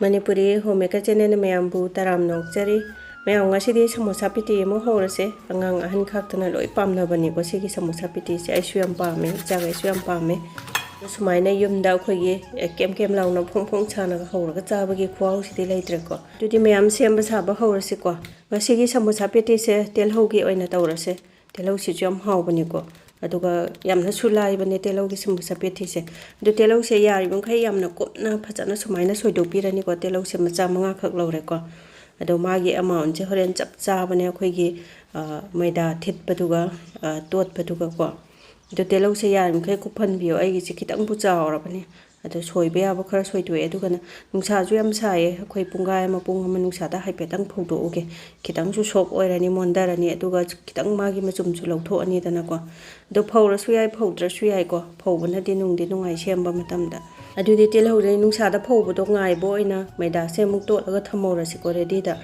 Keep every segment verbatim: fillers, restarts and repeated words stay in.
Manipuri home maker ꯆꯦꯅꯦꯜꯅ ꯃꯌꯥꯝꯕꯨ ꯇꯔꯥꯝꯅ ꯑꯣꯛꯆꯔꯤ꯫ ꯃꯌꯥꯝ, ꯉꯁꯤꯗꯤ ꯁꯃꯣꯁꯥ ꯄꯦꯇꯤ ꯑꯃ ꯍꯧꯔꯁꯦ꯫ ꯑꯉꯥꯡ ꯑꯍꯟ ꯈꯥꯛꯇꯅ ꯂꯣꯏ ꯄꯥꯝꯅꯕꯅꯤꯀꯣ ꯁꯤꯒꯤ ꯁꯃꯣꯁꯥ ꯄꯦꯇꯤꯁꯦ꯫ ꯑꯩꯁꯨ ꯌꯥꯝ ꯄꯥꯝꯃꯦ, ꯏꯆꯥꯈꯩꯁꯨ ꯌꯥꯝ ꯄꯥꯝꯃꯦ꯫ ꯑꯗꯣ ꯁꯨꯃꯥꯏꯅ ꯌꯨꯝꯗ ꯑꯩꯈꯣꯏꯒꯤ, ꯑꯦ, ꯀꯦꯝ ꯀꯦꯝ ꯂꯥꯎꯅ ꯐꯣꯡ ꯐꯣꯡ ꯁꯥꯅꯒ ꯍꯧꯔꯒ ꯆꯥꯕꯒꯤ ꯈꯨꯍꯥꯎꯁꯤꯗꯤ ꯂꯩꯇ꯭ꯔꯦꯀꯣ꯫ ꯑꯗꯨꯗꯤ ꯃꯌꯥꯝ ꯁꯦꯝꯕ ꯁꯥꯕ ꯍꯧꯔꯁꯤꯀꯣ꯫ ꯉꯁꯤꯒꯤ ꯁꯃꯣꯁꯥ ꯄꯦꯇꯤꯁꯦ ꯇꯤꯜꯍꯧꯒꯤ ꯑꯣꯏꯅ ꯇꯧꯔꯁꯦ꯫ ꯇꯤꯜꯍꯧꯁꯤꯁꯨ ꯌꯥꯝ ꯍꯥꯎꯕꯅꯤꯀꯣ꯫ ꯑꯗꯨꯒ ꯌꯥꯝꯅꯁꯨ ꯂꯥꯏꯕꯅꯦ ꯇꯤꯜꯍꯧꯒꯤ ꯁꯃꯣꯁꯥ ꯄꯦꯇꯤꯁꯦ꯫ ꯑꯗꯨ ꯇꯤꯜꯍꯧꯁꯦ ꯌꯥꯔꯤꯕꯃꯈꯩ ꯌꯥꯝꯅ ꯀꯨꯞꯅ ꯐꯖꯅ ꯁꯨꯃꯥꯏꯅ ꯁꯣꯏꯗꯣꯛꯄꯤꯔꯅꯤꯀꯣ꯫ ꯇꯤꯜꯍꯧꯁꯦ ꯃꯆꯥ ꯃꯉꯥꯈꯛ ꯂꯧꯔꯦꯀꯣ꯫ ꯑꯗꯣ ꯃꯥꯒꯤ ꯑꯦꯃꯥꯎꯟꯁꯦ ꯍꯣꯔꯦꯟ ꯆꯞ ꯆꯥꯕꯅꯦ ꯑꯩꯈꯣꯏꯒꯤ, ꯑ, ꯃꯣꯏꯗꯥ ꯊꯤꯠꯄꯗꯨꯒ, ꯑ, ꯇꯣꯠꯄꯗꯨꯒꯀꯣ꯫ ꯑꯗꯣ ꯇꯤꯜꯍꯧꯁꯦ ꯌꯥꯔꯤꯃꯈꯩ ꯀꯨꯞꯍꯟꯕꯤꯌꯣ꯫ ꯑꯩꯒꯤꯁꯦ ꯈꯤꯇꯪꯕꯨ ꯆꯥꯎꯔꯕꯅꯦ꯫ ꯑꯗꯣ ꯁꯣꯏꯕ ꯌꯥꯕ ꯈꯔ ꯁꯣꯏꯗꯣꯛꯑꯦ꯫ ꯑꯗꯨꯒꯅ ꯅꯨꯡꯁꯥꯁꯨ ꯌꯥꯝ ꯁꯥꯏꯌꯦ꯫ ꯑꯩꯈꯣꯏ ꯄꯨꯡꯈꯥꯏ ꯑꯃ, ꯄꯨꯡ ꯑꯃ ꯅꯨꯡꯁꯥꯗ ꯍꯥꯏꯐꯦꯠꯇꯪ ꯐꯧꯗꯣꯛꯎꯒꯦ꯫ ꯈꯤꯇꯪꯁꯨ ꯁꯣꯞ ꯑꯣꯏꯔꯅꯤ, ꯃꯣꯟꯊꯔꯅꯤ, ꯑꯗꯨꯒ ꯈꯤꯇꯪ ꯃꯥꯒꯤ ꯃꯆꯨꯝꯁꯨ ꯂꯧꯊꯣꯛꯑꯅꯤꯗꯅꯀꯣ꯫ ꯑꯗꯣ ꯐꯧꯔꯁꯨ ꯌꯥꯏ, ꯐꯧꯗ꯭ꯔꯁꯨ ꯌꯥꯏꯀꯣ꯫ ꯐꯧꯕꯅꯗꯤ ꯅꯨꯡꯗꯤ ꯅꯨꯡꯉꯥꯏ ꯁꯦꯝꯕ ꯃꯇꯝꯗ꯫ ꯑꯗꯨꯗꯤ ꯇꯤꯜꯍꯧꯁꯦ ꯅꯨꯡꯁꯥꯗ ꯐꯧꯕꯗꯣ ꯉꯥꯏꯕ ꯑꯣꯏꯅ ꯃꯩꯗꯥꯁꯦ ꯑꯃꯨꯛ ꯇꯣꯠꯂꯒ ꯊꯝꯍꯧꯔꯁꯤꯀꯣ ꯔꯦꯗꯤꯗ꯫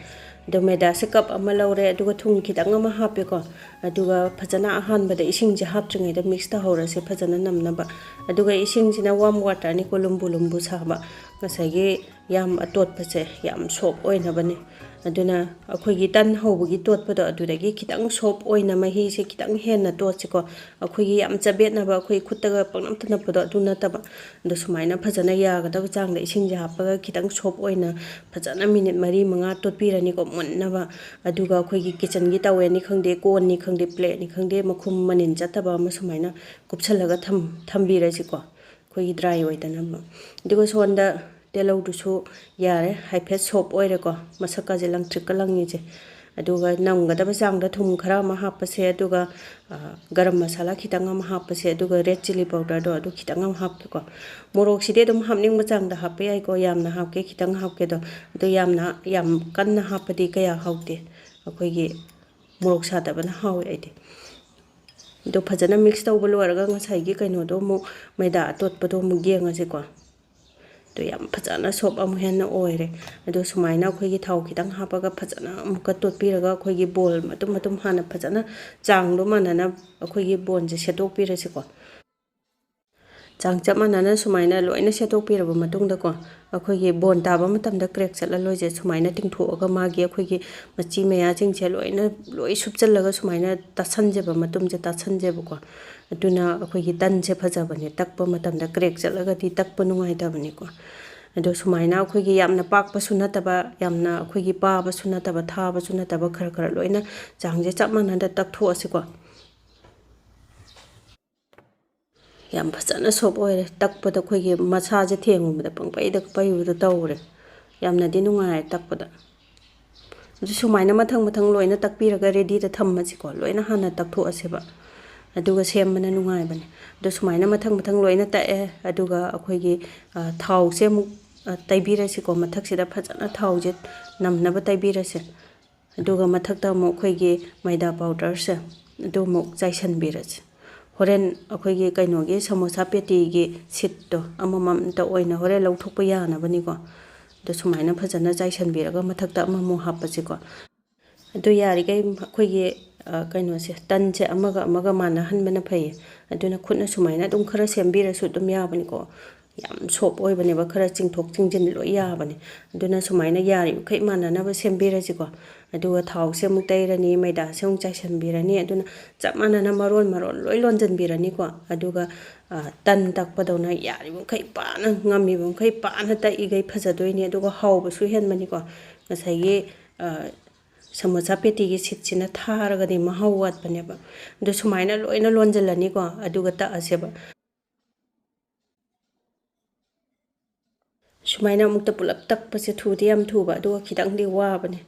ꯑꯗꯣ ꯃꯩꯗꯥꯁꯦ ꯀꯞ ꯑꯃ ꯂꯧꯔꯦ, ꯑꯗꯨꯒ ꯊꯨꯝ ꯈꯤꯇꯪ ꯑꯃ ꯍꯥꯞꯄꯦꯀꯣ꯫ ꯑꯗꯨꯒ ꯐꯖꯅ ꯑꯍꯥꯟꯕꯗ ꯏꯁꯤꯡꯁꯦ ꯍꯥꯞꯇ꯭ꯔꯤꯉꯩꯗ ꯃꯤꯛꯁ ꯇꯧꯍꯧꯔꯁꯦ ꯐꯖꯅ ꯅꯝꯅꯕ꯫ ꯑꯗꯨꯒ ꯏꯁꯤꯡꯁꯤꯅ ꯋꯥꯔꯝ ꯋꯥꯇꯔꯅꯤꯀꯣ, ꯂꯨꯝꯕꯨ ꯂꯨꯝꯕꯨ ꯁꯥꯕ꯫ ꯉꯁꯥꯏꯒꯤ ꯌꯥꯝ ꯑꯇꯣꯠꯄꯁꯦ ꯌꯥꯝ ꯁꯣꯞ ꯑꯣꯏꯅꯕꯅꯦ꯫ ꯑꯗꯨꯅ ꯑꯩꯈꯣꯏꯒꯤ ꯇꯟ ꯍꯧꯕꯒꯤ ꯇꯣꯠꯄꯗꯣ ꯑꯗꯨꯗꯒꯤ ꯈꯤꯇꯪ ꯁꯣꯞ ꯑꯣꯏꯅ ꯃꯍꯤꯁꯦ ꯈꯤꯇꯪ ꯍꯦꯟꯅ ꯇꯣꯠꯁꯤꯀꯣ꯫ ꯑꯩꯈꯣꯏꯒꯤ ꯌꯥꯝ ꯆꯕꯦꯠꯅꯕ, ꯑꯩꯈꯣꯏ ꯈꯨꯠꯇꯒ ꯄꯪꯅꯞꯇ ꯅꯞꯄꯗꯣ ꯑꯗꯨ ꯅꯠꯇꯕ꯫ ꯑꯗꯣ ꯁꯨꯃꯥꯏꯅ ꯐꯖꯅ ꯌꯥꯒꯗꯕ ꯆꯥꯡꯗ ꯏꯁꯤꯡꯁꯦ ꯍꯥꯞꯄꯒ ꯈꯤꯇꯪ ꯁꯣꯞ ꯑꯣꯏꯅ ꯐꯖꯅ ꯃꯤꯅꯤꯠ ꯃꯔꯤ ꯃꯉꯥ ꯇꯣꯠꯄꯤꯔꯅꯤꯀꯣ, ꯃꯨꯟꯅꯕ꯫ ꯑꯗꯨꯒ ꯑꯩꯈꯣꯏꯒꯤ ꯀꯤꯠꯆꯟꯒꯤ ꯇꯋꯦꯜꯅꯤ ꯈꯪꯗꯦ, ꯀꯣꯟꯅꯤ ꯈꯪꯗꯦ, ꯄ꯭ꯂꯦꯠꯅꯤ ꯈꯪꯗꯦ, ꯃꯈꯨꯝ ꯃꯅꯤꯟ ꯆꯠꯇꯕ ꯑꯃ ꯁꯨꯃꯥꯏꯅ ꯀꯨꯞꯁꯜꯂꯒ ꯊꯝ-, ꯊꯝꯕꯤꯔꯁꯤꯀꯣ꯫ ꯑꯩꯈꯣꯏꯒꯤ ꯗ꯭ꯔꯥꯏ ꯑꯣꯏꯗꯅꯕ꯫ ꯑꯗꯨꯒ ꯁꯣꯝꯗ ꯇꯤꯜꯍꯧꯗꯨꯁꯨ ꯌꯥꯔꯦ, ꯍꯥꯏꯐꯦꯠ ꯁꯣꯞ ꯑꯣꯏꯔꯦꯀꯣ, ꯃꯁꯛꯀꯁꯦ ꯂꯪꯇ꯭ꯔꯤꯛꯀ ꯂꯪꯉꯤꯁꯦ꯫ ꯑꯗꯨꯒ ꯅꯝꯒꯗꯕ ꯆꯥꯡꯗ ꯊꯨꯝ ꯈꯔ ꯑꯃ ꯍꯥꯞꯄꯁꯦ, ꯑꯗꯨꯒ, ꯑ, ꯒꯔꯝ ꯃꯁꯥꯂꯥ ꯈꯤꯇꯪ ꯑꯃ ꯍꯥꯞꯄꯁꯦ, ꯑꯗꯨꯒ ꯔꯦꯗ ꯆꯤꯂꯤ ꯄꯥꯎꯗꯔꯗꯣ ꯑꯗꯨ ꯈꯤꯇꯪ ꯑꯃ ꯍꯥꯞꯀꯦꯀꯣ꯫ ꯃꯣꯔꯣꯛꯁꯤꯗꯤ ꯑꯗꯨꯝ ꯍꯥꯞꯅꯤꯡꯕ ꯆꯥꯡꯗ ꯍꯥꯞꯄ ꯌꯥꯏꯀꯣ, ꯌꯥꯝꯅ ꯍꯥꯞꯀꯦ, ꯈꯤꯇꯪ ꯍꯥꯞꯀꯦꯗꯣ꯫ ꯑꯗꯣ ꯌꯥꯝꯅ, ꯌꯥꯝ ꯀꯟꯅ ꯍꯥꯞꯄꯗꯤ ꯀꯌꯥ ꯍꯥꯎꯇꯦ, ꯑꯩꯈꯣꯏꯒꯤ ꯃꯣꯔꯣꯛ ꯁꯥꯗꯕꯅ ꯍꯥꯎꯋꯦ ꯑꯩꯗꯤ꯫ ꯑꯗꯣ ꯐꯖꯅ ꯃꯤꯛꯁ ꯇꯧꯕ ꯂꯣꯏꯔꯒ ꯉꯁꯥꯏꯒꯤ ꯀꯩꯅꯣꯗꯣ ꯑꯃꯨꯛ, ꯃꯩꯗꯥ ꯑꯇꯣꯠꯄꯗꯣ ꯑꯃꯨꯛ ꯌꯦꯡꯉꯁꯤꯀꯣ꯫ ꯑꯗꯣ ꯌꯥꯝ ꯐꯖꯅ ꯁꯣꯞ ꯑꯃꯨꯛ ꯍꯦꯟꯅ ꯑꯣꯏꯔꯦ꯫ ꯑꯗꯣ ꯁꯨꯃꯥꯏꯅ ꯑꯩꯈꯣꯏꯒꯤ ꯊꯥꯎ ꯈꯤꯇꯪ ꯍꯥꯞꯄꯒ ꯐꯖꯅ ꯑꯃꯨꯛꯀ ꯇꯣꯠꯄꯤꯔꯒ ꯑꯩꯈꯣꯏꯒꯤ ꯕꯣꯜ ꯃꯇꯨꯝ ꯃꯇꯨꯝ ꯍꯥꯟꯅ ꯐꯖꯅ ꯆꯥꯡꯗꯣ ꯃꯥꯟꯅꯅ ꯑꯩꯈꯣꯏꯒꯤ ꯕꯣꯜꯁꯦ ꯁꯦꯠꯇꯣꯛꯄꯤꯔꯁꯤꯀꯣ꯫ ꯆꯥꯡ ꯆꯞ ꯃꯥꯟꯅꯅ ꯁꯨꯃꯥꯏꯅ ꯂꯣꯏꯅ ꯁꯦꯠꯇꯣꯛꯄꯤꯔꯕ ꯃꯇꯨꯡꯗꯀꯣ, ꯑꯩꯈꯣꯏꯒꯤ ꯕꯣꯟ ꯇꯥꯕ ꯃꯇꯝꯗ ꯀ꯭ꯔꯦꯛ ꯆꯠꯂ ꯂꯣꯏꯁꯦ ꯁꯨꯃꯥꯏꯅ ꯇꯤꯡꯊꯣꯛꯑꯒ ꯃꯥꯒꯤ ꯑꯩꯈꯣꯏꯒꯤ ꯃꯆꯤ ꯃꯌꯥꯁꯤꯡꯁꯦ ꯂꯣꯏꯅ ꯂꯣꯏ ꯁꯨꯞꯆꯜꯂꯒ ꯁꯨꯃꯥꯏꯅ ꯇꯥꯁꯟꯁꯦꯕ, ꯃꯇꯨꯝꯁꯦ ꯇꯥꯁꯟꯁꯦꯕꯀꯣ꯫ ꯑꯗꯨꯅ ꯑꯩꯈꯣꯏꯒꯤ ꯇꯟꯁꯦ ꯐꯖꯕꯅꯦ, ꯇꯛꯄ ꯃꯇꯝꯗ ꯀ꯭ꯔꯦꯛ ꯆꯠꯂꯒꯗꯤ ꯇꯛꯄ ꯅꯨꯡꯉꯥꯏꯇꯕꯅꯤꯀꯣ꯫ ꯑꯗꯣ ꯁꯨꯃꯥꯏꯅ ꯑꯩꯈꯣꯏꯒꯤ ꯌꯥꯝꯅ ꯄꯥꯛꯄꯁꯨ ꯅꯠꯇꯕ, ꯌꯥꯝꯅ ꯑꯩꯈꯣꯏꯒꯤ ꯄꯥꯕꯁꯨ ꯅꯠꯇꯕ, ꯊꯥꯕꯁꯨ ꯅꯠꯇꯕ, ꯈꯔ ꯈꯔ ꯂꯣꯏꯅ ꯆꯥꯡꯁꯦ ꯆꯞ ꯃꯥꯟꯅꯅ ꯇꯛꯊꯣꯛꯑꯁꯤꯀꯣ꯫ ꯌꯥꯝ ꯐꯖꯅ ꯁꯣꯞ ꯑꯣꯏꯔꯦ꯫ ꯇꯛꯄꯗ ꯑꯩꯈꯣꯏꯒꯤ ꯃꯁꯥꯁꯦ ꯊꯦꯡꯉꯨꯕꯗ ꯄꯪꯄꯩꯗ ꯄꯩꯕꯗꯣ ꯇꯧꯔꯦ꯫ ꯌꯥꯝꯅꯗꯤ ꯅꯨꯡꯉꯥꯏꯔꯦ ꯇꯛꯄꯗ꯫ ꯑꯗꯨ ꯁꯨꯃꯥꯏꯅ ꯃꯊꯪ ꯃꯊꯪ ꯂꯣꯏꯅ ꯇꯛꯄꯤꯔꯒ ꯔꯦꯗꯤꯗ ꯊꯝꯃꯁꯤꯀꯣ꯫ ꯂꯣꯏꯅ ꯍꯥꯟꯅ ꯇꯛꯊꯣꯛꯑꯁꯦꯕ, ꯑꯗꯨꯒ ꯁꯦꯝꯕꯅ ꯅꯨꯡꯉꯥꯏꯕꯅꯦ꯫ ꯑꯗꯣ ꯁꯨꯃꯥꯏꯅ ꯃꯊꯪ ꯃꯊꯪ ꯂꯣꯏꯅ ꯇꯛꯑꯦ꯫ ꯑꯗꯨꯒ ꯑꯩꯈꯣꯏꯒꯤ, ꯑ, ꯊꯥꯎꯁꯦ ꯑꯃꯨꯛ, ꯑ, ꯇꯩꯕꯤꯔꯁꯤꯀꯣ꯫ ꯃꯊꯛꯁꯤꯗ ꯐꯖꯅ ꯊꯥꯎꯁꯦ ꯅꯝꯅꯕ ꯇꯩꯕꯤꯔꯁꯦ꯫ ꯑꯗꯨꯒ ꯃꯊꯛꯇ ꯑꯃꯨꯛ ꯑꯩꯈꯣꯏꯒꯤ ꯃꯩꯗꯥ ꯄꯥꯎꯗꯔꯁꯦ ꯑꯗꯨ ꯑꯃꯨꯛ ꯆꯥꯏꯁꯤꯟꯕꯤꯔꯁꯦ꯫ ꯍꯣꯔꯦꯟ ꯑꯩꯈꯣꯏꯒꯤ ꯀꯩꯅꯣꯒꯤ ꯁꯃꯣꯁꯥ ꯄꯦꯇꯤꯒꯤ ꯁꯤꯠꯇꯣ ꯑꯃꯃꯝꯇ ꯑꯣꯏꯅ ꯍꯣꯔꯦꯟ ꯂꯧꯊꯣꯛꯄ ꯌꯥꯅꯕꯅꯤꯀꯣ꯫ ꯑꯗꯣ ꯁꯨꯃꯥꯏꯅ ꯐꯖꯅ ꯆꯥꯏꯁꯤꯟꯕꯤꯔꯒ ꯃꯊꯛꯇ ꯑꯃꯃꯨꯛ ꯍꯥꯞꯄꯁꯤꯀꯣ꯫ ꯑꯗꯨ ꯌꯥꯔꯤꯈꯩ ꯑꯩꯈꯣꯏꯒꯤ, ꯑ, ꯀꯩꯅꯣꯁꯦ, ꯇꯟꯁꯦ ꯑꯃꯒ ꯑꯃꯒ ꯃꯥꯟꯅꯍꯟꯕꯅ ꯐꯩꯌꯦ꯫ ꯑꯗꯨꯅ ꯈꯨꯠꯅ ꯁꯨꯃꯥꯏꯅ ꯑꯗꯨꯝ ꯈꯔ ꯁꯦꯝꯕꯤꯔꯁꯨ ꯑꯗꯨꯝ ꯌꯥꯕꯅꯤꯀꯣ꯫ ꯌꯥꯝ ꯁꯣꯞ ꯑꯣꯏꯕꯅꯦꯕ, ꯈꯔ ꯆꯤꯡꯊꯣꯛ ꯆꯤꯡꯁꯤꯟ ꯂꯣꯏ ꯌꯥꯕꯅꯦ꯫ ꯑꯗꯨꯅ ꯁꯨꯃꯥꯏꯅ ꯌꯥꯔꯤꯃꯈꯩ ꯃꯥꯟꯅꯅꯕ ꯁꯦꯝꯕꯤꯔꯁꯤꯀꯣ꯫ ꯑꯗꯨꯒ ꯊꯥꯎꯁꯦ ꯑꯃꯨꯛ ꯇꯩꯔꯅꯤ, ꯃꯩꯗꯥꯁꯦ ꯑꯃꯨꯛ ꯆꯥꯏꯁꯤꯟꯕꯤꯔꯅꯤ꯫ ꯑꯗꯨꯅ ꯆꯞ ꯃꯥꯟꯅꯅ ꯃꯔꯣꯟ ꯃꯔꯣꯟ ꯂꯣꯏ ꯂꯣꯟꯁꯤꯟꯕꯤꯔꯅꯤꯀꯣ꯫ ꯑꯗꯨꯒ, ꯑ, ꯇꯟ ꯇꯛꯄꯗꯧꯅ ꯌꯥꯔꯤꯕꯃꯈꯩ ꯄꯥꯅ, ꯉꯝꯃꯤꯕꯃꯈꯩ ꯄꯥꯅ ꯇꯛꯏꯈꯩ ꯐꯖꯗꯣꯏꯅꯤ, ꯑꯗꯨꯒ ꯍꯥꯎꯕꯁꯨ ꯍꯦꯟꯕꯅꯤꯀꯣ꯫ ꯉꯁꯥꯏꯒꯤ, ꯑ, ꯁꯃꯣꯁꯥ ꯄꯦꯇꯤꯒꯤ ꯁꯤꯠꯁꯤꯅ ꯊꯥꯔꯒꯗꯤ ꯃꯍꯥꯎ ꯋꯥꯠꯄꯅꯦꯕ꯫ ꯑꯗꯨ ꯁꯨꯃꯥꯏꯅ ꯂꯣꯏꯅ ꯂꯣꯟꯁꯤꯜꯂꯅꯤꯀꯣ, ꯑꯗꯨꯒ ꯇꯛꯑꯁꯦꯕ꯫ ꯁꯨꯃꯥꯏꯅ ꯑꯃꯨꯛꯇ ꯄꯨꯂꯞ ꯇꯛꯄꯁꯦ ꯊꯨꯗꯤ ꯌꯥꯝ ꯊꯨꯕ, ꯑꯗꯨꯒ ꯈꯤꯇꯪꯗꯤ ꯋꯥꯕꯅꯦ꯫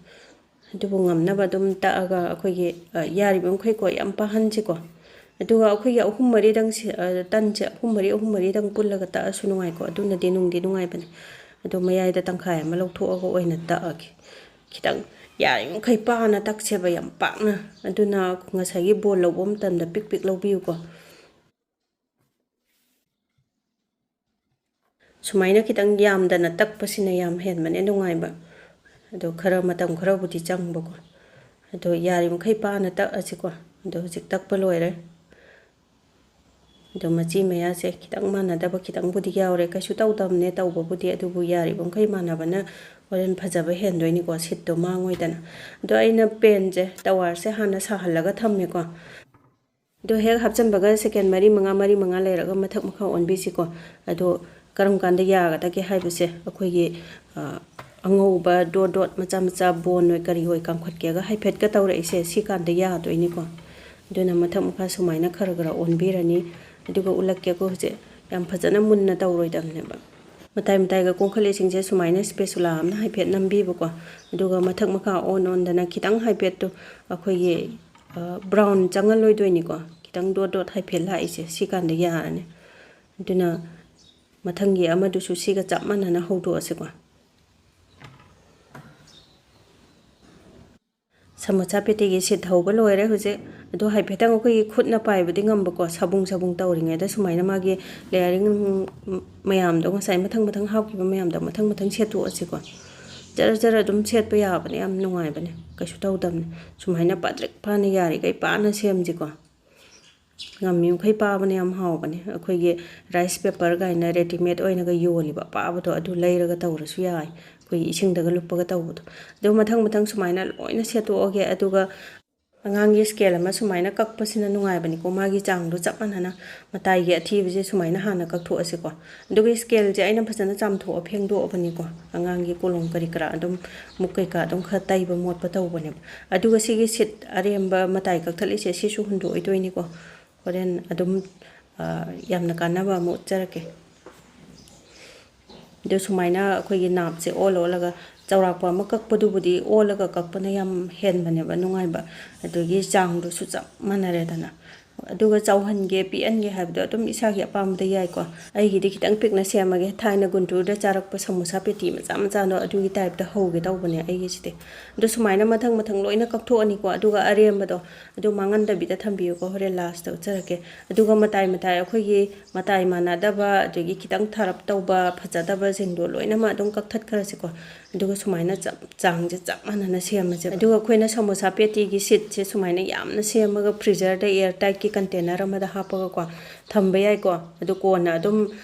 ꯑꯗꯨꯕꯨ ꯉꯝꯅꯕ ꯑꯗꯨꯝ ꯇꯛꯑꯒ ꯑꯩꯈꯣꯏꯒꯤ, ꯑ, ꯌꯥꯔꯤꯕ ꯃꯈꯩꯀꯣ ꯌꯥꯝ ꯄꯥꯍꯟꯁꯤꯀꯣ꯫ ꯑꯗꯨꯒ ꯑꯩꯈꯣꯏꯒꯤ ꯑꯍꯨꯝ ꯃꯔꯤꯗꯪ ꯁꯤ-, ꯑ, ꯇꯟꯁꯦ ꯑꯍꯨꯝ ꯃꯔꯤ, ꯑꯍꯨꯝ ꯃꯔꯤꯗꯪ ꯄꯨꯜꯂꯒ ꯇꯛꯑꯁꯨ ꯅꯨꯡꯉꯥꯏꯀꯣ, ꯑꯗꯨꯅꯗꯤ ꯅꯨꯡꯗꯤ ꯅꯨꯡꯉꯥꯏꯕꯅꯦ꯫ ꯑꯗꯣ ꯃꯌꯥꯏꯗ ꯇꯪꯈꯥꯏ ꯑꯃ ꯂꯧꯊꯣꯛꯑꯒ ꯑꯣꯏꯅ ꯇꯛꯑꯒꯦ꯫ ꯈꯤꯇꯪ ꯌꯥꯔꯤꯃꯈꯩ ꯄꯥꯅ ꯇꯛꯁꯦꯕ, ꯌꯥꯝ ꯄꯥꯛꯅ꯫ ꯑꯗꯨꯅ ꯉꯁꯥꯏꯒꯤ ꯕꯣꯜ ꯂꯧꯕ ꯃꯇꯝꯗ ꯄꯤꯛ ꯄꯤꯛ ꯂꯧꯕꯤꯌꯨꯀꯣ꯫ ꯁꯨꯃꯥꯏꯅ ꯈꯤꯇꯪ ꯌꯥꯝꯗꯅ ꯇꯛꯄꯁꯤꯅ ꯌꯥꯝ ꯍꯦꯟꯕꯅꯦ ꯅꯨꯡꯉꯥꯏꯕ꯫ ꯑꯗꯣ ꯈꯔ ꯃꯇꯝ ꯈꯔꯕꯨꯗꯤ ꯆꯪꯕꯀꯣ꯫ ꯑꯗꯣ ꯌꯥꯔꯤꯃꯈꯩ ꯄꯥꯅ ꯇꯛꯑꯁꯤꯀꯣ꯫ ꯑꯗꯣ ꯍꯧꯖꯤꯛ ꯇꯛꯄ ꯂꯣꯏꯔꯦ꯫ ꯑꯗꯣ ꯃꯆꯤ ꯃꯌꯥꯁꯦ ꯈꯤꯇꯪ ꯃꯥꯟꯅꯗꯕ ꯈꯤꯇꯪꯕꯨꯗꯤ ꯌꯥꯎꯔꯦ, ꯀꯩꯁꯨ ꯇꯧꯗꯕꯅꯦ ꯇꯧꯕꯕꯨꯗꯤ, ꯑꯗꯨꯕꯨ ꯌꯥꯔꯤꯕ ꯃꯈꯩ ꯃꯥꯟꯅꯕꯅ ꯍꯣꯔꯦꯟ ꯐꯖꯕ ꯍꯦꯟꯗꯣꯏꯅꯤꯀꯣ, ꯁꯤꯠꯇꯣ ꯃꯥꯡꯉꯣꯏꯗꯅ꯫ ꯑꯗꯣ ꯑꯩꯅ ꯄꯦꯟꯁꯦ, ꯇꯋꯥꯔꯁꯦ ꯍꯥꯟꯅ ꯁꯥꯍꯜꯂꯒ ꯊꯝꯃꯦꯀꯣ꯫ ꯑꯗꯣ ꯍꯦꯛ ꯍꯥꯞꯆꯤꯟꯕꯒ ꯁꯦꯀꯦꯟ ꯃꯔꯤ ꯃꯉꯥ, ꯃꯔꯤ ꯃꯉꯥ ꯂꯩꯔꯒ ꯃꯊꯛ ꯃꯈꯥ ꯑꯣꯟꯕꯤꯁꯤꯀꯣ꯫ ꯑꯗꯣ ꯀꯔꯝ ꯀꯥꯟꯗ ꯌꯥꯒꯗꯒꯦ ꯍꯥꯏꯕꯁꯦ ꯑꯩꯈꯣꯏꯒꯤ, ꯑ, ꯑꯉꯧꯕ ꯗꯣꯠ ꯗꯣꯠ ꯃꯆꯥ ꯃꯆꯥ ꯕꯣꯟ ꯑꯣꯏ ꯀꯔꯤ ꯑꯣꯏ ꯀꯥꯝꯈꯠꯀꯦꯒ ꯍꯥꯏꯐꯦꯠꯀ ꯇꯧꯔꯛꯏꯁꯦ, ꯁꯤ ꯀꯥꯟꯗ ꯌꯥꯗꯣꯏꯅꯤꯀꯣ꯫ ꯑꯗꯨꯅ ꯃꯊꯛ ꯃꯈꯥ ꯁꯨꯃꯥꯏꯅ ꯈꯔ ꯈꯔ ꯑꯣꯟꯕꯤꯔꯅꯤ꯫ ꯑꯗꯨꯒ ꯎꯠꯂꯛꯀꯦꯀꯣ, ꯍꯧꯖꯤꯛ ꯌꯥꯝ ꯐꯖꯅ ꯃꯨꯟꯅ ꯇꯧꯔꯣꯏꯗꯕꯅꯦꯕ꯫ ꯃꯇꯥꯏ ꯃꯇꯥꯏꯒ ꯀꯣꯟꯈꯠꯂꯤꯁꯤꯡꯁꯦ ꯁꯨꯃꯥꯏꯅ spatula ꯑꯃꯅ ꯍꯥꯏꯐꯦꯠ ꯅꯝꯕꯤꯕꯀꯣ꯫ ꯑꯗꯨꯒ ꯃꯊꯛ ꯃꯈꯥ ꯑꯣꯟ ꯑꯣꯟꯗꯅ ꯈꯤꯇꯪ ꯍꯥꯏꯐꯦꯠꯇꯣ ꯑꯩꯈꯣꯏꯒꯤ, ꯑ, brown ꯆꯪꯍꯜꯂꯣꯏꯗꯣꯏꯅꯤꯀꯣ꯫ ꯈꯤꯇꯪ ꯗꯣꯠ ꯗꯣꯠ ꯍꯥꯏꯐꯦꯠ ꯂꯥꯛꯏꯁꯦ, ꯁꯤ ꯀꯥꯟꯗ ꯌꯥꯔꯅꯤ꯫ ꯑꯗꯨꯅ ꯃꯊꯪꯒꯤ ꯑꯃꯗꯨꯁꯨ ꯁꯤꯒ ꯆꯞ ꯃꯥꯟꯅꯅ ꯍꯧꯗꯣꯛꯑꯁꯤꯀꯣ꯫ ꯁꯃꯣꯁꯥ ꯄꯦꯇꯤꯒꯤ ꯁꯤꯠ ꯍꯧꯕ ꯂꯣꯏꯔꯦ ꯍꯧꯖꯤꯛ꯫ ꯑꯗꯣ ꯍꯥꯏꯐꯦꯠꯇꯪ ꯑꯩꯈꯣꯏꯒꯤ ꯈꯨꯠꯅ ꯄꯥꯏꯕꯗꯤ ꯉꯝꯕꯀꯣ, ꯁꯥꯕꯨꯡ ꯁꯥꯕꯨꯡ ꯇꯧꯔꯤꯉꯩꯗ ꯁꯨꯃꯥꯏꯅ ꯃꯥꯒꯤ layering ꯃꯌꯥꯝꯗꯣ, ꯉꯁꯥꯏ ꯃꯊꯪ ꯃꯊꯪ ꯍꯥꯞꯈꯤꯕ ꯃꯌꯥꯝꯗꯣ ꯃꯊꯪ ꯃꯊꯪ ꯁꯦꯠꯇꯣꯛꯑꯁꯤꯀꯣ꯫ ꯖꯔ ꯖꯔ ꯑꯗꯨꯝ ꯁꯦꯠꯄ ꯌꯥꯕꯅꯦ, ꯌꯥꯝ ꯅꯨꯡꯉꯥꯏꯕꯅꯦ, ꯀꯩꯁꯨ ꯇꯧꯗꯕꯅꯦ꯫ ꯁꯨꯃꯥꯏꯅ ꯄꯥꯇ꯭ꯔꯤꯛ ꯄꯥꯅ ꯌꯥꯔꯤꯈꯩ ꯄꯥꯅ ꯁꯦꯝꯁꯤꯀꯣ꯫ ꯉꯝꯃꯤ ꯃꯈꯩ ꯄꯥꯕꯅ ꯌꯥꯝ ꯍꯥꯎꯕꯅꯦ꯫ ꯑꯩꯈꯣꯏꯒꯤ rice paper ꯀꯥꯏꯅ readymade ꯑꯣꯏꯅꯒ ꯌꯣꯜꯂꯤꯕ ꯑꯄꯥꯕꯗꯣ, ꯑꯗꯨ ꯂꯩꯔꯒ ꯇꯧꯔꯁꯨ ꯌꯥꯏ, ꯑꯩꯈꯣꯏꯒꯤ ꯏꯁꯤꯡꯗꯒ ꯂꯨꯞꯄꯒ ꯇꯧꯕꯗꯣ꯫ ꯑꯗꯨ ꯃꯊꯪ ꯃꯊꯪ ꯁꯨꯃꯥꯏꯅ ꯂꯣꯏꯅ ꯁꯦꯠꯇꯣꯛꯑꯒꯦ꯫ ꯑꯗꯨꯒ ꯑꯉꯥꯡꯒꯤ scale ꯑꯃ ꯁꯨꯃꯥꯏꯅ ꯀꯛꯄꯁꯤꯅ ꯅꯨꯡꯉꯥꯏꯕꯅꯤꯀꯣ, ꯃꯥꯒꯤ ꯆꯥꯡꯗꯣ ꯆꯞ ꯃꯥꯟꯅꯅ ꯃꯇꯥꯏꯒꯤ ꯑꯊꯤꯕꯁꯦ ꯁꯨꯃꯥꯏꯅ ꯍꯥꯟꯅ ꯀꯛꯊꯣꯛꯑꯁꯤꯀꯣ꯫ ꯑꯗꯨꯒ scaleꯁꯦ ꯑꯩꯅ ꯐꯖꯅ ꯆꯥꯝꯊꯣꯛꯑ ꯐꯦꯡꯗꯣꯛꯑꯕꯅꯤꯀꯣ, ꯑꯉꯥꯡꯒꯤ ꯀꯣꯂꯣꯝ ꯀꯔꯤ ꯀꯔꯥ ꯑꯗꯨꯝ, ꯃꯨꯛ ꯀꯩꯀꯥ ꯑꯗꯨꯝ ꯈꯔ ꯇꯩꯕ ꯃꯣꯠꯄ ꯇꯧꯕꯅꯦꯕ꯫ ꯑꯗꯨꯒ ꯁꯤꯒꯤ ꯁꯤꯠ ꯑꯔꯦꯝꯕ ꯃꯇꯥꯏ ꯀꯛꯊꯠꯂꯤꯁꯦ ꯁꯤꯁꯨ ꯍꯨꯟꯗꯣꯛꯑꯣꯏꯗꯣꯏꯅꯤꯀꯣ꯫ ꯍꯣꯔꯦꯟ ꯑꯗꯨꯝ, ꯑ, ꯌꯥꯝꯅ ꯀꯥꯟꯅꯕ ꯑꯃ ꯎꯠꯆꯔꯛꯀꯦ꯫ ꯑꯗꯨ ꯁꯨꯃꯥꯏꯅ ꯑꯩꯈꯣꯏꯒꯤ ꯅꯥꯞꯁꯦ ꯑꯣꯜ ꯑꯣꯜꯂꯒ, ꯆꯥꯎꯔꯥꯛꯄ ꯑꯃ ꯀꯛꯄꯗꯨꯕꯨꯗꯤ ꯑꯣꯜꯂꯒ ꯀꯛꯄꯅ ꯌꯥꯝ ꯍꯦꯟꯕꯅꯦꯕ ꯅꯨꯡꯉꯥꯏꯕ, ꯑꯗꯨꯒꯤ ꯆꯥꯡꯗꯨꯁꯨ ꯆꯞ ꯃꯥꯟꯅꯔꯦꯗꯅ꯫ ꯑꯗꯨꯒ ꯆꯥꯎꯍꯟꯒꯦ ꯄꯤꯛꯍꯟꯒꯦ ꯍꯥꯏꯕꯗꯣ ꯑꯗꯨꯝ ꯏꯁꯥꯒꯤ ꯑꯄꯥꯝꯕꯗ ꯌꯥꯏꯀꯣ꯫ ꯑꯩꯒꯤꯗꯤ ꯈꯤꯇꯪ ꯄꯤꯛꯅ ꯁꯦꯝꯃꯒꯦ, ꯊꯥꯏꯅ ꯒꯨꯟꯇꯨꯔꯗ ꯆꯥꯔꯛꯄ ꯁꯃꯣꯁꯥ ꯄꯦꯇꯤ ꯃꯆꯥ ꯃꯆꯥꯗꯣ ꯑꯗꯨꯒꯤ typeꯇ ꯍꯧꯒꯦ ꯇꯧꯕꯅꯦ ꯑꯩꯒꯤꯁꯤꯗꯤ꯫ ꯑꯗꯣ ꯁꯨꯃꯥꯏꯅ ꯃꯊꯪ ꯃꯊꯪ ꯂꯣꯏꯅ ꯀꯛꯊꯣꯛꯑꯅꯤꯀꯣ, ꯑꯗꯨꯒ ꯑꯔꯦꯝꯕꯗꯣ ꯑꯗꯨ ꯃꯥꯡꯍꯟꯗꯕꯤꯗ ꯊꯝꯕꯤꯌꯨꯀꯣ, ꯍꯣꯔꯦꯟ lastꯇ ꯎꯠꯆꯔꯛꯀꯦ꯫ ꯑꯗꯨꯒ ꯃꯇꯥꯏ ꯃꯇꯥꯏ ꯑꯩꯈꯣꯏꯒꯤ ꯃꯇꯥꯏ ꯃꯥꯟꯅꯗꯕ, ꯑꯗꯒꯤ ꯈꯤꯇꯪ ꯊꯥꯔꯞ ꯇꯧꯕ, ꯐꯖꯗꯕꯁꯤꯡꯗꯣ ꯂꯣꯏꯅꯃꯛ ꯑꯗꯨꯝ ꯀꯛꯊꯠꯈ꯭ꯔꯁꯤꯀꯣ꯫ ꯑꯗꯨꯒ ꯁꯨꯃꯥꯏꯅ ꯆꯞ, ꯆꯥꯡꯁꯦ ꯆꯞ ꯃꯥꯟꯅꯅ ꯁꯦꯝꯃꯁꯦ꯫ ꯑꯗꯨꯒ ꯑꯩꯈꯣꯏꯅ ꯁꯃꯣꯁꯥ ꯄꯦꯇꯤꯒꯤ ꯁꯤꯠꯁꯦ ꯁꯨꯃꯥꯏꯅ ꯌꯥꯝꯅ ꯁꯦꯝꯃꯒ freezerꯗ air tight ꯀꯟꯇꯦꯅꯔ ꯑꯃꯗ ꯍꯥꯞꯄꯒꯀꯣ ꯊꯝꯕ ꯌꯥꯏꯀꯣ꯫ ꯑꯗꯨ ꯀꯣꯟꯅ ꯑꯗꯨꯝ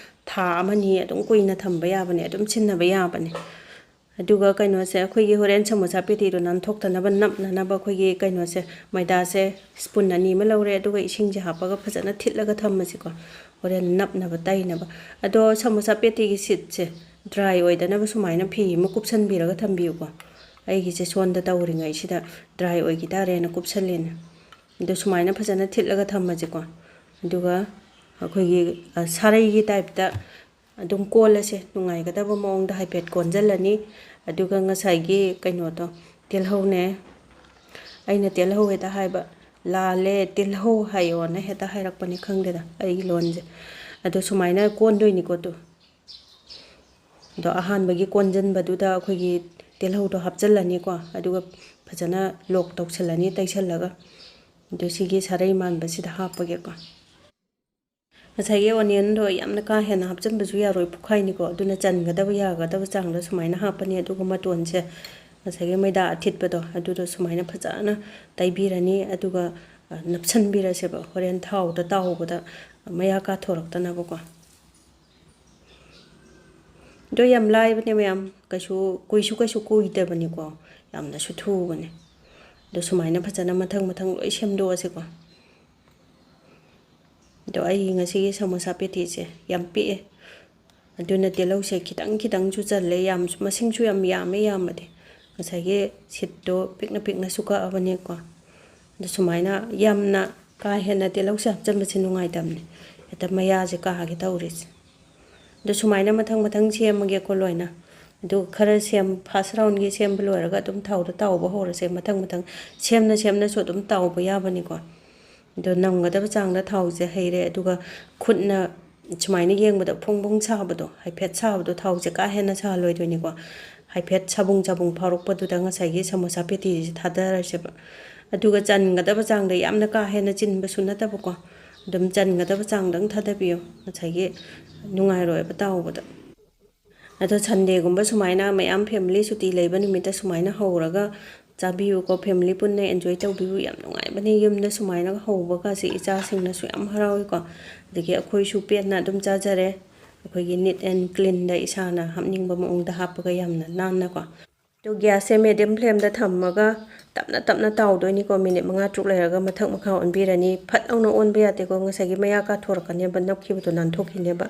ꯊꯥ ꯑꯃꯅꯤ ꯑꯗꯨꯝ ꯀꯨꯏꯅ ꯊꯝꯕ ꯌꯥꯕꯅꯦ, ꯑꯗꯨꯝ ꯁꯤꯖꯤꯟꯅꯕ ꯌꯥꯕꯅꯦ꯫ ꯑꯗꯨꯒ ꯀꯩꯅꯣꯁꯦ, ꯑꯩꯈꯣꯏꯒꯤ ꯍꯣꯔꯦꯟ ꯁꯃꯣꯁꯥ ꯄꯦꯇꯤꯗꯣ ꯅꯥꯟꯊꯣꯛꯇꯅꯕ, ꯅꯞꯅꯅꯕ ꯑꯩꯈꯣꯏꯒꯤ ꯀꯩꯅꯣꯁꯦ, ꯃꯣꯏꯗꯥꯁꯦ ꯁ꯭ꯄꯨꯟ ꯑꯅꯤ ꯑꯃ ꯂꯧꯔꯦ, ꯑꯗꯨꯒ ꯏꯁꯤꯡꯁꯦ ꯍꯥꯞꯄꯒ ꯐꯖꯅ ꯊꯤꯠꯂꯒ ꯊꯝꯃꯁꯤꯀꯣ, ꯍꯣꯔꯦꯟ ꯅꯞꯅꯕ ꯇꯩꯅꯕ꯫ ꯑꯗꯣ ꯁꯃꯣꯁꯥ ꯄꯦꯇꯤꯒꯤ ꯁꯤꯠꯁꯦ ꯗ꯭ꯔꯥꯏ ꯑꯣꯏꯗꯅꯕ ꯁꯨꯃꯥꯏꯅ ꯐꯤ ꯑꯃ ꯀꯨꯞꯁꯟꯕꯤꯔꯒ ꯊꯝꯕꯤꯌꯨꯀꯣ꯫ ꯑꯩꯒꯤꯁꯦ ꯁꯣꯟꯗ ꯇꯧꯔꯤꯉꯩꯁꯤꯗ ꯗ꯭ꯔꯥꯏ ꯑꯣꯏꯈꯤ ꯇꯥꯔꯦꯅ ꯀꯨꯞꯁꯜꯂꯤꯅꯦ꯫ ꯑꯗꯣ ꯁꯨꯃꯥꯏꯅ ꯐꯖꯅ ꯊꯤꯠꯂꯒ ꯊꯝꯃꯁꯤꯀꯣ꯫ ꯑꯗꯨꯒ ꯑꯩꯈꯣꯏꯒꯤ, ꯑ, ꯁꯥꯔꯩꯒꯤ ꯇꯥꯏꯞꯇ ꯑꯗꯨꯝ ꯀꯣꯜꯂꯁꯦ, ꯅꯨꯡꯉꯥꯏꯒꯗꯕ ꯃꯑꯣꯡꯗ ꯍꯥꯏꯐꯦꯠ ꯀꯣꯟꯁꯤꯜꯂꯅꯤ꯫ ꯑꯗꯨꯒ ꯉꯁꯥꯏꯒꯤ ꯀꯩꯅꯣꯗꯣ, ꯇꯤꯜꯍꯧꯅꯦ, ꯑꯩꯅ ꯇꯤꯜꯍꯧ ꯍꯦꯛꯇ ꯍꯥꯏꯕ, ꯂꯥꯜꯂꯦ, ꯇꯤꯜꯍꯧ ꯍꯥꯏꯌꯣꯅ ꯍꯦꯛꯇ ꯍꯥꯏꯔꯛꯄꯅꯤ, ꯈꯪꯗꯦꯗ ꯑꯩꯒꯤ ꯂꯣꯟꯁꯦ꯫ ꯑꯗꯣ ꯁꯨꯃꯥꯏꯅ ꯀꯣꯟꯗꯣꯏꯅꯤꯀꯣ꯫ ꯇꯨ ꯑꯗꯣ ꯑꯍꯥꯟꯕꯒꯤ ꯀꯣꯟꯁꯤꯟꯕꯗꯨꯗ ꯑꯩꯈꯣꯏꯒꯤ ꯇꯤꯜꯍꯧꯗꯣ ꯍꯥꯞꯆꯤꯜꯂꯅꯤꯀꯣ, ꯑꯗꯨꯒ ꯐꯖꯅ ꯂꯣꯛ ꯇꯧꯁꯤꯜꯂꯅꯤ ꯇꯩꯁꯜꯂꯒ꯫ ꯑꯗꯨ ꯁꯤꯒꯤ ꯁꯥꯔꯩ ꯃꯥꯟꯕꯁꯤꯗ ꯍꯥꯞꯄꯒꯦꯀꯣ꯫ ꯉꯁꯥꯏꯒꯤ ꯑꯣꯅꯤꯌꯟꯗꯣ ꯌꯥꯝꯅ ꯀꯥ ꯍꯦꯟꯅ ꯍꯥꯞꯆꯤꯟꯕꯁꯨ ꯌꯥꯔꯣꯏ, ꯄꯨꯈꯥꯏꯅꯤꯀꯣ, ꯑꯗꯨꯅ ꯆꯟꯒꯗꯕ ꯌꯥꯒꯗꯕ ꯆꯥꯡꯗ ꯁꯨꯃꯥꯏꯅ ꯍꯥꯞꯄꯅꯤ꯫ ꯑꯗꯨꯒ ꯃꯇꯣꯟꯁꯦ ꯉꯁꯥꯏꯒꯤ ꯃꯣꯏꯗꯥ ꯑꯊꯤꯠꯄꯗꯣ ꯑꯗꯨꯗꯣ ꯁꯨꯃꯥꯏꯅ ꯐꯖꯅ ꯇꯩꯕꯤꯔꯅꯤ꯫ ꯑꯗꯨꯒ, ꯑ, ꯅꯞꯁꯟꯕꯤꯔꯁꯦꯕ, ꯍꯣꯔꯦꯟ ꯊꯥꯎꯗ ꯇꯥꯎꯕꯗ ꯃꯌꯥ ꯀꯥꯊꯣꯔꯛꯇꯅꯕꯀꯣ꯫ ꯑꯗꯣ ꯌꯥꯝ ꯂꯥꯏꯕꯅꯦ ꯃꯌꯥꯝ, ꯀꯩꯁꯨ ꯀꯨꯏꯁꯨ ꯀꯩꯁꯨ ꯀꯨꯏꯗꯕꯅꯤꯀꯣ, ꯌꯥꯝꯅꯁꯨ ꯊꯨꯕꯅꯦ꯫ ꯑꯗꯣ ꯁꯨꯃꯥꯏꯅ ꯐꯖꯅ ꯃꯊꯪ ꯃꯊꯪ ꯂꯣꯏ ꯁꯦꯝꯗꯣꯛꯑꯁꯤꯀꯣ꯫ ꯑꯗꯣ ꯑꯩꯒꯤ ꯉꯁꯤꯒꯤ ꯁꯃꯣꯁꯥ ꯄꯦꯇꯤꯁꯦ ꯌꯥꯝ ꯄꯤꯛꯑꯦ, ꯑꯗꯨꯅ ꯇꯤꯜꯍꯧꯁꯦ ꯈꯤꯇꯪ ꯈꯤꯇꯪꯁꯨ ꯆꯜꯂꯦ, ꯌꯥꯝ, ꯃꯁꯤꯡꯁꯨ ꯌꯥꯝ ꯌꯥꯝꯃꯦ꯫ ꯌꯥꯝꯃꯗꯤ ꯉꯁꯥꯏꯒꯤ ꯁꯤꯠꯇꯣ ꯄꯤꯛꯅ ꯄꯤꯛꯅꯁꯨ ꯀꯛꯑꯕꯅꯦꯀꯣ꯫ ꯑꯗꯣ ꯁꯨꯃꯥꯏꯅ ꯌꯥꯝꯅ ꯀꯥ ꯍꯦꯟꯅ ꯇꯤꯜꯍꯧꯁꯦ ꯍꯥꯞꯆꯤꯟꯕꯁꯦ ꯅꯨꯡꯉꯥꯏꯇꯕꯅꯦ, ꯍꯦꯛꯇ ꯃꯌꯥꯁꯦ ꯀꯥꯒꯦ ꯇꯧꯔꯤꯁꯦ꯫ ꯑꯗꯣ ꯁꯨꯃꯥꯏꯅ ꯃꯊꯪ ꯃꯊꯪ ꯁꯦꯝꯃꯒꯦꯀꯣ ꯂꯣꯏꯅ꯫ ꯑꯗꯨꯒ ꯈꯔ ꯁꯦꯝ, ꯐꯥꯔꯁ ꯔꯥꯎꯟꯒꯤ ꯁꯦꯝꯕ ꯂꯣꯏꯔꯒ ꯑꯗꯨꯝ ꯊꯥꯎꯗ ꯇꯥꯎꯕ ꯍꯧꯔꯁꯦ꯫ ꯃꯊꯪ ꯃꯊꯪ ꯁꯦꯝꯅ ꯁꯦꯝꯅꯁꯨ ꯑꯗꯨꯝ ꯇꯥꯎꯕ ꯌꯥꯕꯅꯤꯀꯣ꯫ ꯑꯗꯣ ꯅꯝꯒꯗꯕ ꯆꯥꯡꯗ ꯊꯥꯎꯁꯦ ꯍꯩꯔꯦ꯫ ꯑꯗꯨꯒ ꯈꯨꯠꯅ ꯁꯨꯃꯥꯏꯅ ꯌꯦꯡꯕꯗ ꯐꯣꯡ ꯐꯣꯡ ꯁꯥꯕꯗꯣ, ꯍꯥꯏꯐꯦꯠ ꯁꯥꯕꯗꯣ, ꯊꯥꯎꯁꯦ ꯀꯥ ꯍꯦꯟꯅ ꯁꯥꯍꯜꯂꯣꯏꯗꯣꯏꯅꯤꯀꯣ꯫ ꯍꯥꯏꯐꯦꯠ ꯁꯥꯕꯨꯡ ꯁꯥꯕꯨꯡ ꯐꯥꯎꯔꯛꯄꯗꯨꯗ ꯉꯁꯥꯏꯒꯤ ꯁꯃꯣꯁꯥ ꯄꯦꯇꯤꯁꯦ ꯊꯥꯗꯔꯁꯦꯕ꯫ ꯑꯗꯨꯒ ꯆꯟꯒꯗꯕ ꯆꯥꯡꯗ, ꯌꯥꯝꯅ ꯀꯥ ꯍꯦꯟꯅ ꯆꯤꯟꯕꯁꯨ ꯅꯠꯇꯕꯀꯣ, ꯑꯗꯨꯝ ꯆꯟꯒꯗꯕ ꯆꯥꯡꯗꯪ ꯊꯥꯗꯕꯤꯌꯣ, ꯉꯁꯥꯏꯒꯤ ꯅꯨꯡꯉꯥꯏꯔꯣꯏꯕ ꯇꯥꯎꯕꯗ꯫ ꯑꯗꯣ ꯁꯟꯗꯦꯒꯨꯝꯕ ꯁꯨꯃꯥꯏꯅ ꯃꯌꯥꯝ ꯐꯦꯃꯤꯂꯤ ꯁꯨꯇꯤ ꯂꯩꯕ ꯅꯨꯃꯤꯠꯇ ꯁꯨꯃꯥꯏꯅ ꯍꯧꯔꯒ ꯆꯥꯕꯤꯌꯨꯀꯣ, family ꯄꯨꯟꯅ enjoy ꯇꯧꯕꯤꯌꯨ꯫ ꯌꯥꯝ ꯅꯨꯡꯉꯥꯏꯕꯅꯦ ꯌꯨꯝꯗ ꯁꯨꯃꯥꯏꯅ ꯍꯧꯕꯒꯁꯦ, ꯏꯆꯥꯁꯤꯡꯅꯁꯨ ꯌꯥꯝ ꯍꯔꯥꯎꯏꯀꯣ꯫ ꯑꯗꯒꯤ ꯑꯩꯈꯣꯏꯁꯨ ꯄꯦꯟꯅ ꯑꯗꯨꯝ ꯆꯥꯖꯔꯦ꯫ ꯑꯩꯈꯣꯏꯒꯤ neat and cleanꯗ ꯏꯁꯥꯅ ꯍꯥꯞꯅꯤꯡꯕ ꯃꯑꯣꯡꯗ ꯍꯥꯞꯄꯒ ꯌꯥꯝꯅ ꯅꯥꯟꯅꯀꯣ꯫ ꯑꯗꯨ gasꯁꯦ medium flameꯗ ꯊꯝꯃꯒ ꯇꯞꯅ ꯇꯞꯅ ꯇꯥꯎꯗꯣꯏꯅꯤꯀꯣ꯫ Minute ꯃꯉꯥ ꯇꯔꯨꯛ ꯂꯩꯔꯒ ꯃꯊꯛ ꯃꯈꯥ ꯑꯣꯟꯕꯤꯔꯅꯤ꯫ ꯐꯠ ꯂꯥꯎꯅ ꯑꯣꯟꯕ ꯌꯥꯗꯦꯀꯣ, ꯉꯁꯥꯏꯒꯤ ꯃꯌꯥ ꯀꯥꯊꯣꯔꯛꯀꯅꯦꯕ, ꯅꯞꯈꯤꯕꯗꯣ ꯅꯥꯟꯊꯣꯛꯈꯤꯅꯦꯕ꯫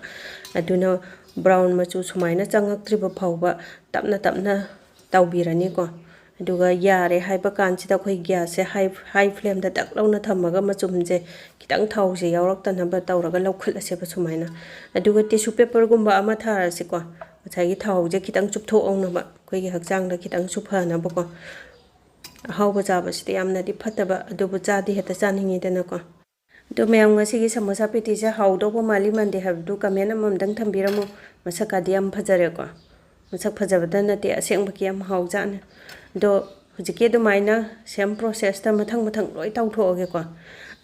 ꯑꯗꯨꯅ brown ꯃꯆꯨ ꯁꯨꯃꯥꯏꯅ ꯆꯪꯉꯛꯇ꯭ꯔꯤꯕ ꯐꯥꯎꯕ ꯇꯞꯅ ꯇꯞꯅ ꯇꯥꯎꯕꯤꯔꯅꯤꯀꯣ꯫ ꯑꯗꯨꯒ ꯌꯥꯔꯦ ꯍꯥꯏꯕ ꯀꯥꯟꯁꯤꯗ ꯑꯩꯈꯣꯏ gasꯁꯦ high, high flameꯗ ꯇꯛ ꯂꯥꯎꯅ ꯊꯝꯃꯒ ꯃꯆꯨꯝꯁꯦ ꯈꯤꯇꯪ ꯊꯥꯎꯁꯦ ꯌꯥꯎꯔꯛꯇꯅꯕ ꯇꯧꯔꯒ ꯂꯧꯈꯠꯂꯁꯦꯕ ꯁꯨꯃꯥꯏꯅ꯫ ꯑꯗꯨꯒ tissue paperꯒꯨꯝꯕ ꯑꯃ ꯊꯥꯔꯁꯤꯀꯣ, ꯉꯁꯥꯏꯒꯤ ꯊꯥꯎꯁꯦ ꯈꯤꯇꯪ ꯆꯨꯞꯊꯣꯛꯍꯧꯅꯕ, ꯑꯩꯈꯣꯏꯒꯤ ꯍꯛꯆꯥꯡꯗ ꯈꯤꯇꯪꯁꯨ ꯐꯅꯕꯀꯣ꯫ ꯑꯍꯥꯎꯕ ꯆꯥꯕꯁꯤꯗꯤ ꯌꯥꯝꯅꯗꯤ ꯐꯠꯇꯕ, ꯑꯗꯨꯕꯨ ꯆꯥꯗꯤ ꯍꯦꯛꯇ ꯆꯥꯅꯤꯡꯉꯤꯗꯅꯀꯣ꯫ ꯑꯗꯣ ꯃꯌꯥꯝ, ꯉꯁꯤꯒꯤ ꯁꯃꯣꯁꯥ pattyꯁꯦ ꯍꯥꯎꯗꯧꯕ ꯃꯥꯜꯂꯤ ꯃꯥꯟꯗꯦ ꯍꯥꯏꯕꯗꯨ comment ꯑꯃꯃꯝꯗꯪ ꯊꯝꯕꯤꯔꯝꯃꯣ꯫ ꯃꯁꯛꯀꯥꯗꯤ ꯌꯥꯝ ꯐꯖꯔꯦꯀꯣ꯫ ꯃꯁꯛ ꯐꯖꯕꯗ ꯅꯠꯇꯦ, ꯑꯁꯦꯡꯕꯒꯤ ꯌꯥꯝ ꯍꯥꯎꯖꯥꯠꯅꯤ꯫ ꯑꯗꯣ ꯍꯧꯖꯤꯛꯀꯤ ꯑꯗꯨꯃꯥꯏꯅ same processꯇ ꯃꯊꯪ ꯃꯊꯪ ꯂꯣꯏ ꯇꯧꯊꯣꯛꯑꯒꯦꯀꯣ꯫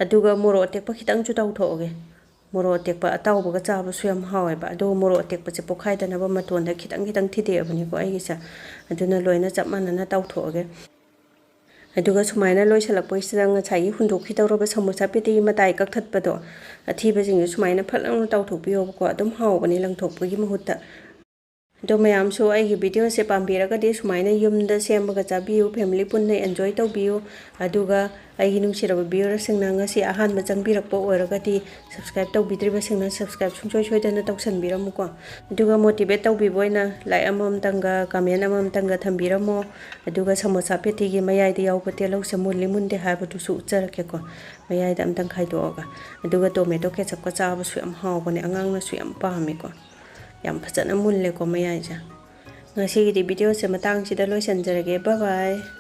ꯑꯗꯨꯒ ꯃꯣꯔꯣꯛ ꯑꯇꯦꯛꯄ ꯈꯤꯇꯪꯁꯨ ꯇꯧꯊꯣꯛꯑꯒꯦ꯫ ꯃꯣꯔꯣꯛ ꯑꯇꯦꯛꯄ ꯑꯇꯥꯎꯕꯒ ꯆꯥꯕꯁꯨ ꯌꯥꯝ ꯍꯥꯎꯋꯦꯕ꯫ ꯑꯗꯨꯒ ꯃꯣꯔꯣꯛ ꯑꯇꯦꯛꯄꯁꯦ ꯄꯣꯛꯈꯥꯏꯗꯅꯕ ꯃꯇꯣꯟꯗ ꯈꯤꯇꯪ ꯈꯤꯇꯪ ꯊꯤꯗꯦꯛꯑꯕꯅꯤꯀꯣ ꯑꯩꯒꯤꯁꯦ꯫ ꯑꯗꯨꯅ ꯂꯣꯏꯅ ꯆꯞ ꯃꯥꯟꯅꯅ ꯇꯧꯊꯣꯛꯑꯒꯦ꯫ ꯑꯗꯨꯒ ꯁꯨꯃꯥꯏꯅ ꯂꯣꯏꯁꯤꯜꯂꯛꯄꯁꯤꯗ ꯉꯁꯥꯏꯒꯤ ꯍꯨꯟꯗꯣꯛꯈꯤꯗꯧꯔꯕ ꯁꯃꯣꯁꯥ pattyꯒꯤ ꯃꯇꯥꯏ ꯀꯛꯊꯠꯄꯗꯣ, ꯑꯊꯤꯕꯁꯤꯡꯗꯣ ꯁꯨꯃꯥꯏꯅ ꯐꯠ ꯂꯥꯎꯅ ꯇꯥꯎꯊꯣꯛꯄꯤꯌꯣꯕꯀꯣ, ꯑꯗꯨꯝ ꯍꯥꯎꯕꯅꯦ ꯂꯪꯊꯣꯛꯄꯒꯤ ꯃꯍꯨꯠꯇ꯫ ꯑꯗꯣ ꯃꯌꯥꯝꯁꯨ ꯑꯩꯒꯤ videoꯁꯦ ꯄꯥꯝꯕꯤꯔꯒꯗꯤ ꯁꯨꯃꯥꯏꯅ ꯌꯨꯝꯗ ꯁꯦꯝꯃꯒ ꯆꯥꯕꯤꯌꯨ, family ꯄꯨꯟꯅ enjoy ꯇꯧꯕꯤꯌꯨ꯫ ꯑꯗꯨꯒ ꯑꯩꯒꯤ ꯅꯨꯡꯁꯤꯔꯕ viewerꯁꯤꯡꯅ ꯉꯁꯤ ꯑꯍꯥꯟꯕ ꯆꯪꯕꯤꯔꯛꯄ ꯑꯣꯏꯔꯒꯗꯤ, subscribe ꯇꯧꯕꯤꯗ꯭ꯔꯤꯕꯁꯤꯡꯅ subscribe ꯁꯨꯡꯁꯣꯏ ꯁꯣꯏꯗꯅ ꯇꯧꯁꯟꯕꯤꯔꯝꯃꯨꯀꯣ꯫ ꯑꯗꯨꯒ motivate ꯇꯧꯕꯤꯕ ꯑꯣꯏꯅ like ꯑꯃꯃꯝꯇꯪꯒ comment ꯑꯃꯃꯝꯇꯪꯒ ꯊꯝꯕꯤꯔꯝꯃꯣ꯫ ꯑꯗꯨꯒ ꯁꯃꯣꯁꯥ pattyꯒꯤ ꯃꯌꯥꯏꯗ ꯌꯥꯎꯕ ꯇꯦꯜꯍꯧꯁꯦ ꯃꯨꯜꯂꯤ ꯃꯨꯟꯗꯦ ꯍꯥꯏꯕꯗꯨꯁꯨ ꯎꯠꯆꯔꯛꯀꯦꯀꯣ, ꯃꯌꯥꯏꯗ ꯑꯝꯇꯪ ꯈꯥꯏꯗꯣꯛꯑꯒ꯫ ꯑꯗꯨꯒ tomato ketchupꯀ ꯆꯥꯕꯁꯨ ꯌꯥꯝ ꯍꯥꯎꯕꯅꯦ, ꯑꯉꯥꯡꯅꯁꯨ ꯌꯥꯝ ꯄꯥꯝꯃꯦꯀꯣ꯫ ꯌꯥꯝ ꯐꯖꯅ ꯃꯨꯜꯂꯦꯀꯣ ꯃꯌꯥꯏꯁꯦ꯫ ꯉꯁꯤꯒꯤꯗꯤ videoꯁꯦ ꯃꯇꯥꯡꯁꯤꯗ ꯂꯣꯏꯁꯤꯟꯖꯔꯒꯦ꯫ Bye bye꯫